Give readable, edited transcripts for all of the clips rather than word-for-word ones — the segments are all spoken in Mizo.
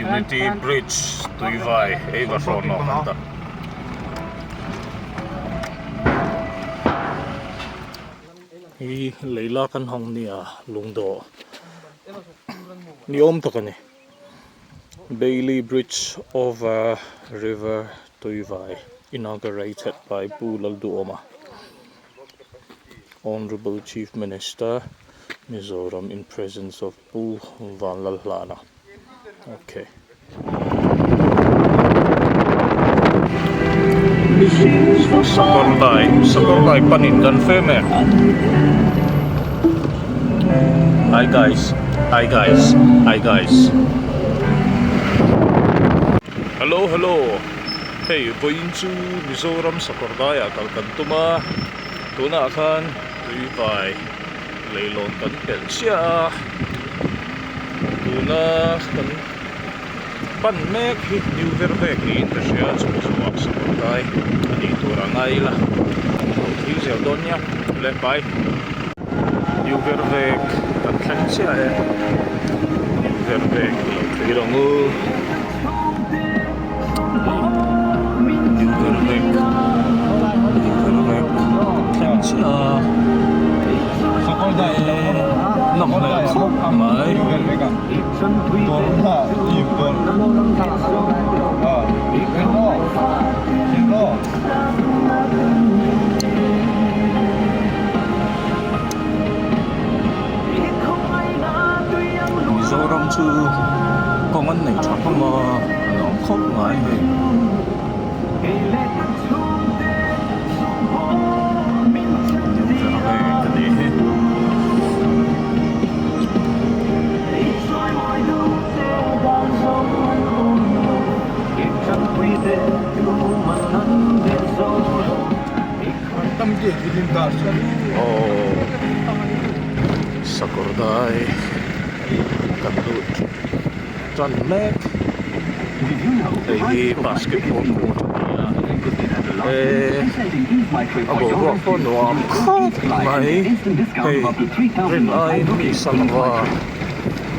Unity Bridge Tuivai ei va hrawn awm an ta. Hi leila kan hawng nia lungdawh ni awm tak a ni. Bailey Bridge over River Tuivai inaugurated by Pu Lalduhawma, Honourable Chief Minister, Mizoram in presence of Pu Vanlalhlana. Okay. Sakawrdai Sakawrdai panin kan fem e Hi guys Hi guys Hi guys Hello hello Hei vawiin chu Mizoram Sakawrdai ah kal kan tum a tunah khan tuivai leilawn kan pelh chiah a tuna kan pan mek hi new ver vek niin ka hria chumi zawhah sakawrdai a nih tur a ngai ila lo thlir zel dawn nia le bye new ver vek kan thleng chiah e new ver vek lo thlir ang u new ver vek new ver vek thleng chiah a nawm hmel khawp mai. Mizoram chu kawng an nei tha hlawm a a nuam khawp mai hei. Sakawrdai kan lut tan mek hei hi basketball court a ni a eh a boruak pawh nuam khawp mai hei rin aiin mi sangha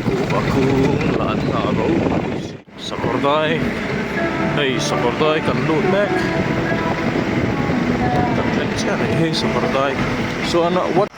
kuhva kung lah an nghah ropui si sakawrdai hei sakawrdai kan lut mek kan thleng chiah a ni hei sakawrdai chuan what.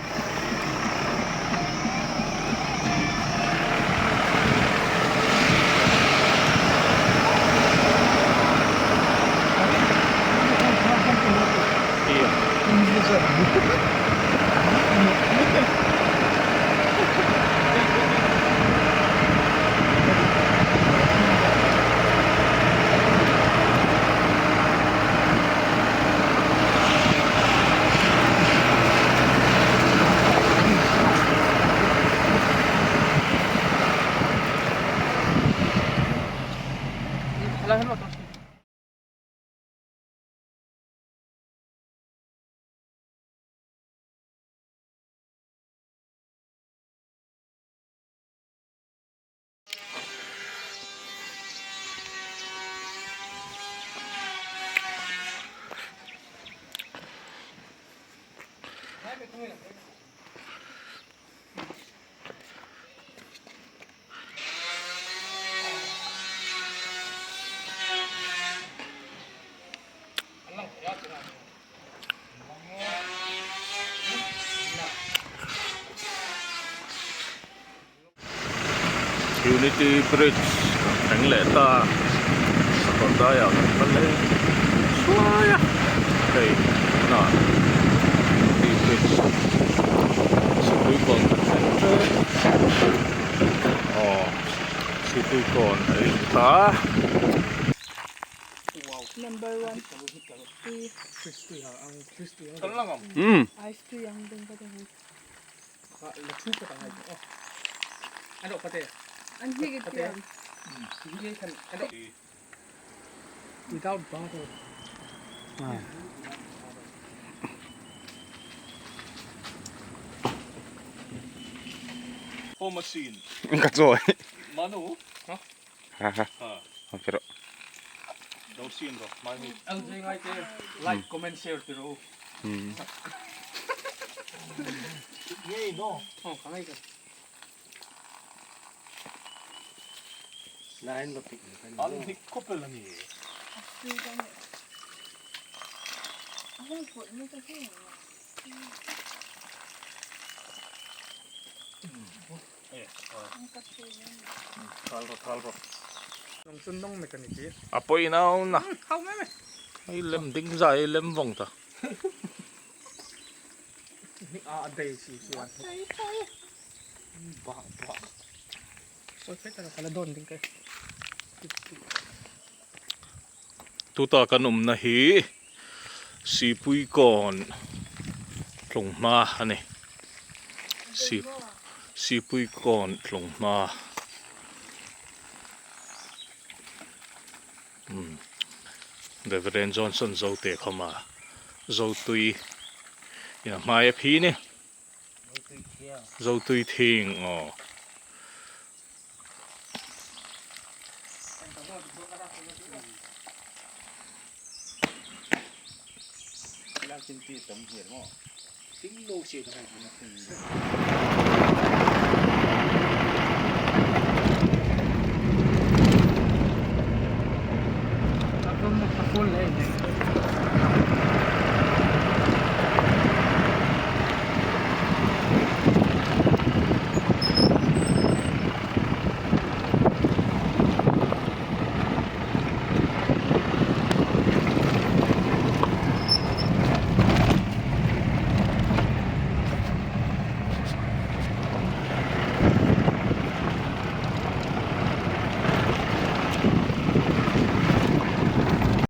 Unity Bridge kan thleng leh ta Sakawrdai ah kan kal leh suai a hei tunah Unity Bridge Sipui kawn kan thleng ṭep aw Sipui kawn a in ta. Machine. Ka chawi. Manu. Ha ha. Ha kero. Lo sin ro mai mi. LJ ngai te like comment share ti ro. Ngei no. Oh ka ngai ka. An hik khawpel ani. A pawi nau na. Hei lem ding zai lem vawng ta. Tuta kan awmna hi Sipuikawn tlunghma a ni. Sipuikawn tlunghma umm Reverend Johnson Zote khawma Zotui in a hmai a phi ni. Zotui thing aw.